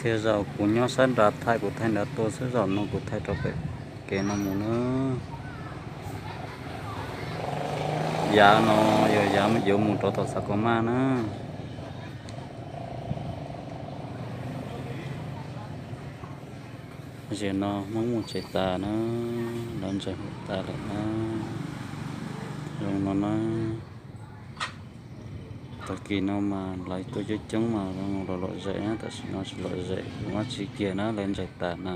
Tej zaum kuv nyob sab nrad thaij kuv thaij nrad tuaj xwb, zaum no kuv thaij rau pem kev no mus na. Yav no yog yav yuav mus rau tom Xav Kos Maj na. Zaum no Hmoob mus tsev tas na, lawv ntsaim huam tas lawm na. Zoo no na, tag kis no mas lawv tuaj coob coob mas zoo los lom zem na, tam sim no tsis lom zem, kuv muab tsis kiag na, lawv ntsaim tas na.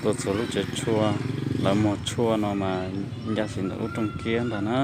Tuaj txog lub tsev tshuaj, lawv muag tshuaj no mas ncaj xis ntawm lub rooj kiab ntag na.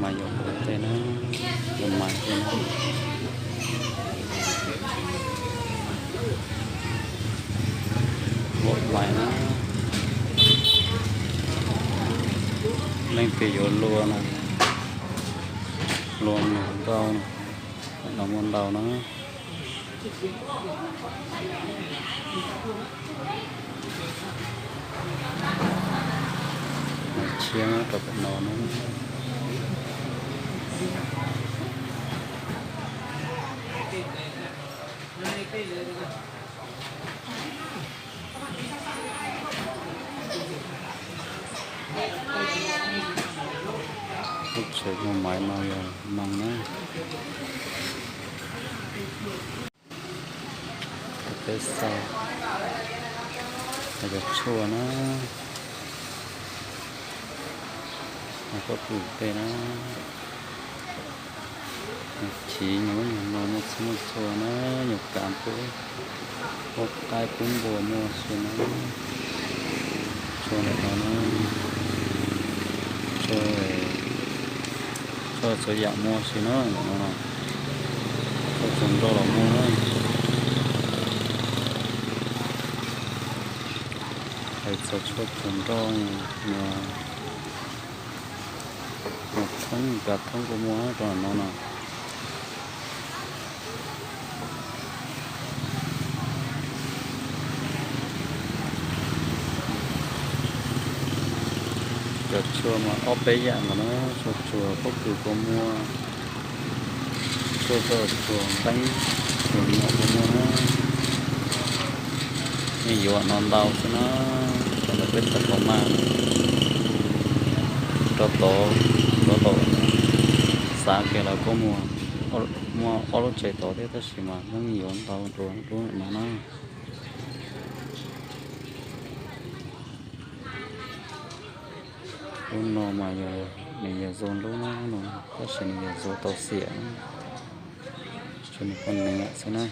Mas yuav ua tej na, yuav mais tej na. Ua mais na, leej twg yuav luag na, luag nws ntau na, los muaj ntau na. Tshiab rau pem no na. Lub tsev muag mais no yog Hmoob na. Peb xav, yog tshuaj na, pob kws tej na, chiv nyuag no muaj txhua muaj txhua na, nyuag kav pub, pob qaib pub npua muaj si na. Tshuaj ntawm no na, tshuaj, tshuaj txhua yam muaj si na, ntawm no na, tshuaj txhua nroj los muaj na. Hais txog tshuaj txhua nroj, nyuag thoob kav thoob kuj muaj rau ntawm no na. Cov tshuaj mas ob peb yam ntawm no, tshuaj tsuag pob kws kuj muaj, tshuaj tsuag nqeeb, tsuag nyuam kuj muaj na. Yeej yuav no ntau xwb na, rau ntawm peb Xav Kos Maj, rau tod, rau tom Xav Kos Maj los kuj muaj, muaj ob lub tsev tod thiab tab sis mas yeej yuav ntau dua lub no na. Lub no mas yog nws yog zoo lub no, tab sis nws yog zoo tau xiam, tsuas nws poj niam xwb na.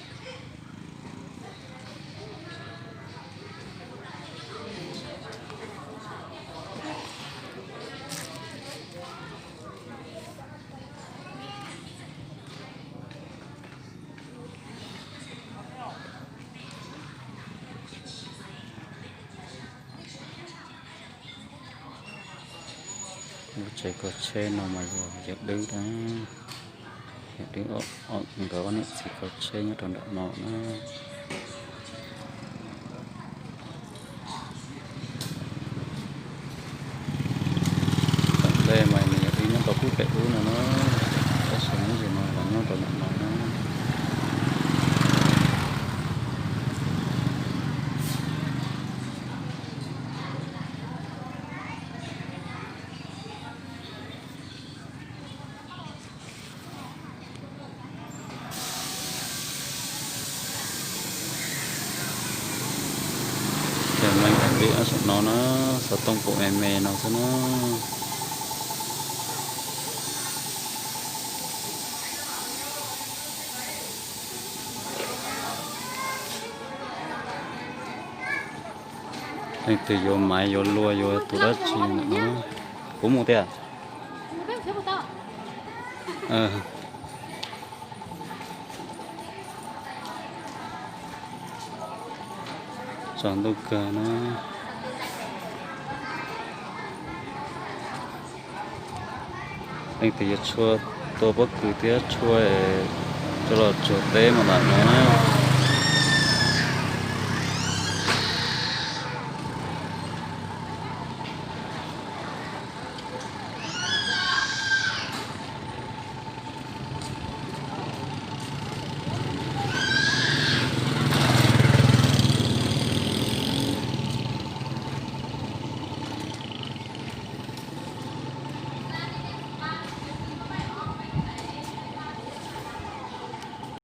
Lub tsev kaw tsheb no mas yog yawm Dwb na, yawm Dwb nkawd ob niam txiv kaw tsheb nyob rau nram no na. Tom ntej mas nws yog ib nyob rau pub pem ub no na, tab sis hnub ntawm no los nyob rau nram no na. Ces meej Saum no na, xov tooj pum me me no xwb na. Leej twg yuav maiv yuav lua yuav tus dab tsi no, kuv mus tiag. Tsaus ntuj kawg na. Leej twg yuav tshuaj tua pob kws thiab tshuaj coj los tsuag teb mas nram no na.